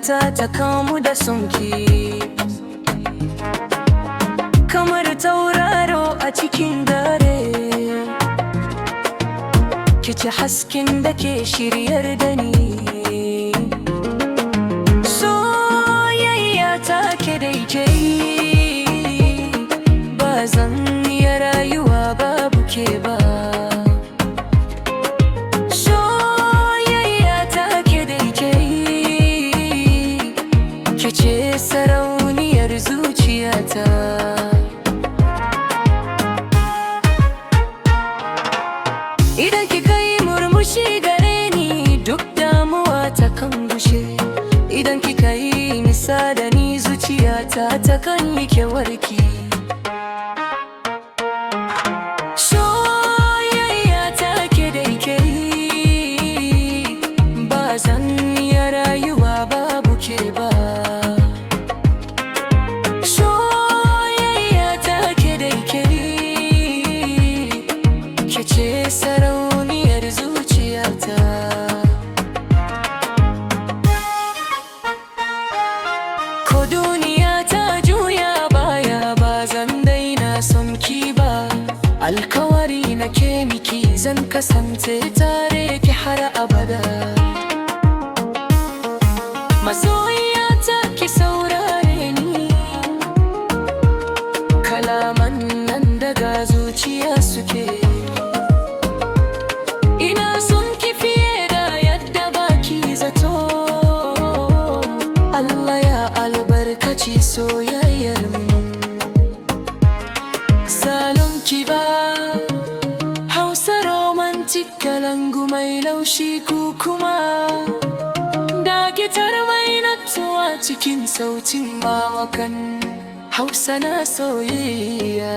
Zuciyata ta kamu da sonki kamar tauraro a cikin dare. Kici hasken da ke shiryar da ni. Soyayya ta ke dai ke, ba zan iya rayuwa babu ke ba. Soyayya ta ke dai ke, ke ce sarauniyar zuciyata. Idan kika yi murmushi gare ni, duk damuwa ta kan gushe. Idan kika yi nisa da ni, zuciyata ta kan yi kewarki. Soyayya ta ke dai ke, ba zan iya rayuwa babu ke ba. Soyayya ta ke dai ke, ke ce sarauniyar zuciyata. Ko duniya ta juya baya, ba zan daina son ki ba. Alkawari na ke miki, zan kasance tare ki har abada. Masoyiyata, ki saurare ni, kalaman nan daga zuciya suke. Ina son ki fiye da yadda baki zato. Allah ya albarkaci soyayyar mu. Salon kiba Hausa romantic, kalangu mai laushi, ku kuma da gitar mai natsuwa cikin sautin mawakan Hausa na soyayya.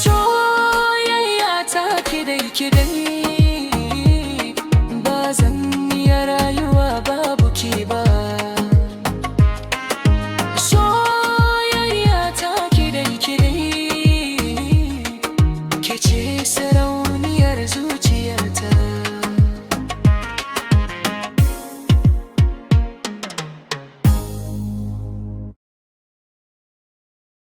Soyayya ta kidai kidai, ba zan iya rayuwa babu ke ba. Soyayya ta kidai kidai, ke ce sarauniya.